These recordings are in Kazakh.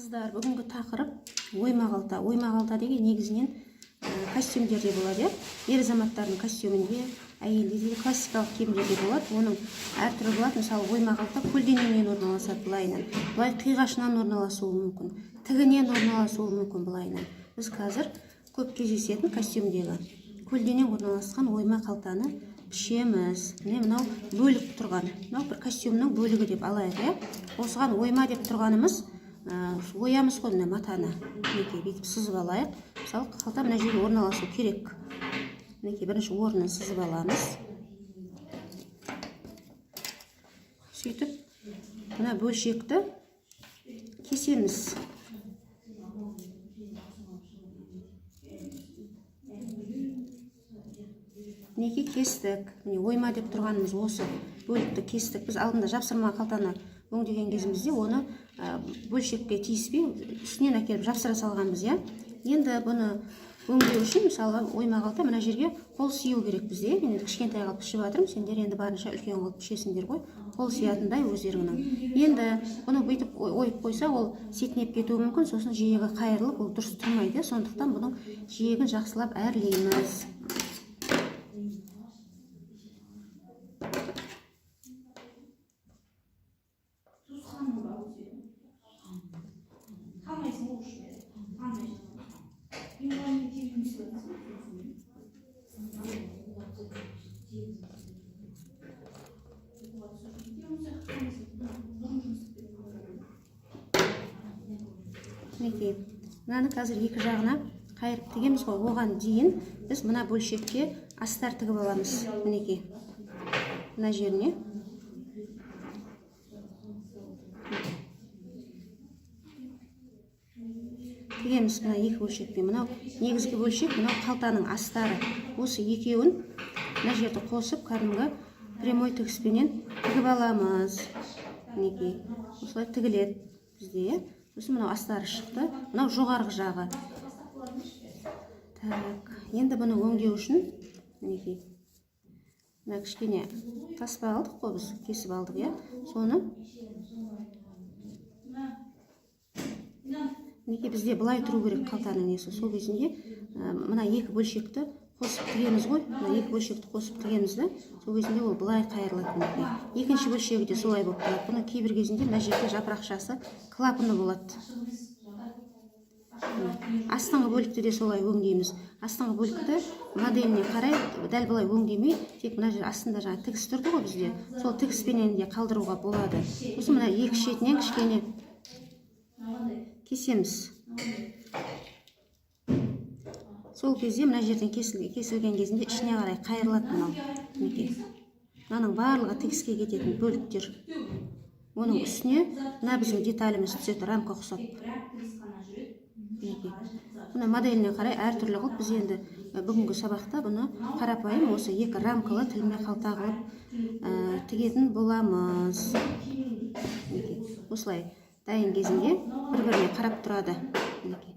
Қыздар, бүгінгі тақырып ойма қалта. Ойма қалта деген негізінен костюмдерде болады, иә, ер азаматтардың костюмінде, әйелдерде де классикалық киімдерде болады. Оның әртүрлі болады. Мысалы, ойма қалта көлденеңнен орналасады былайынан, былай қиғашынан орналасуы мүмкін, тігінен орналасуы мүмкін былайынан. Біз қазір көп кездесетін костюмдегі көлденең орналасқан ойма қалтаны пішеміз. Міне, мынау бөлік тұрған, мынау бір костюмнің бөлігі деп алайық, иә. Осыған ойма деп тұрғанымыз, оямыз ғой мына матаны. Мінекей, бүйтіп сызып алайық. Мысалы, қалта мына жерге орналасу керек. Мінекей, бірінші орнын сызып аламыз. Сөйтіп мына бөлшекті кесеміз. Мінекей, кестік. Міне, ойма деп тұрғанымыз осы бөлікті кестік. Біз алдында жапсырма қалтаны өңдеген кезімізде оны бөлшекке тиіспей, үстінен әкеліп жапсыра салғанбыз, иә. Енді бұны өңдеу үшін, мысалы, ойма қалта мына жерге қол сию керек бізде. Мен енді кішкентай қылып пішіп жатырмын, сендер енді барынша үлкен қылып пішесіңдер ғой, қол сиятындай өздеріңнің. Енді бұны бүйтіп ойып қойса, ол сетінеп кетуі мүмкін, сосын жиегі қайырылып, ол дұрыс тұрмайды, иә. Сондықтан бұның жиегін жақсылап әрлейміз. Туысқаның ба ол сенің? Танымайсың ғой уж, танымайсың. Мен оған тегін сыйлайсың. Мінекей, мынаны қазір екі жағына қайырып тігеміз ғой. Оған дейін біз мына бөлшекке астар тігіп аламыз. Мінекей, мына жеріне тігеміз мына екі бөлшекпен. Мынау негізгі бөлшек, мынау қалтаның астары. Осы екеуін мына жерді қосып, кәдімгі прямой тігіспенен тігіп аламыз. Мінекей, осылай тігіледі бізде, иә. Сосын мынау астары шықты, мынау жоғарғы жағы. Так, енді бұны өңдеу үшін, мінекей, мына кішкене таспа алдық қой біз, кесіп алдық, иә. Соны, мінекей, бізде былай тұру керек қалтаның несі. Сол кезінде мына екі бөлшекті қосып тігеміз ғой, мына екі бөлшекті қосып тігеміз да. Сол кезінде ол былай қайырылады. Мінекей, екінші бөлшегі де солай болып тұрады. Бұны кейбір кезінде мына жерде жапырақшасы, клапаны болады. Астыңғы бөлікті де солай өңдейміз. Астыңғы бөлікті моделіне қарай дәл былай өңдемей, тек мына жер астында жаңа тігіс тұрды ғой бізде, сол тігіспенен де қалдыруға болады. Сосын мына екі шетінен кішкене кесеміз. Сол кезде мына жерден кесілген кезінде ішіне қарай қайырылады мынау. Мінекей, мынаның барлығы тігіске кететін бөліктер. Оның үстіне мына біздің деталіміз түседі, рамка ұқсап. Мінекей, мына моделіне қарай әртүрлі қылып. Біз енді бүгінгі сабақта бұны қарапайым осы екі рамкалы тілме қалта қылып тігетін боламыз. Мінекей, осылай дайын кезінде бір біріне қарап тұрады. Мінекей,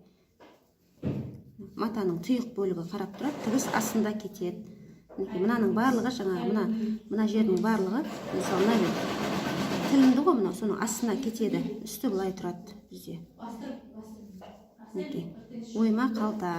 матаның тұйық бөлігі қарап тұрады, тігіс астында кетеді. Мінекей, мынаның барлығы жаңағы мына жердің барлығы, мысалы, мына жер тілінді ғой мынау, соның астына кетеді, үсті былай тұрады бізде. Мінекей, ойма қалта.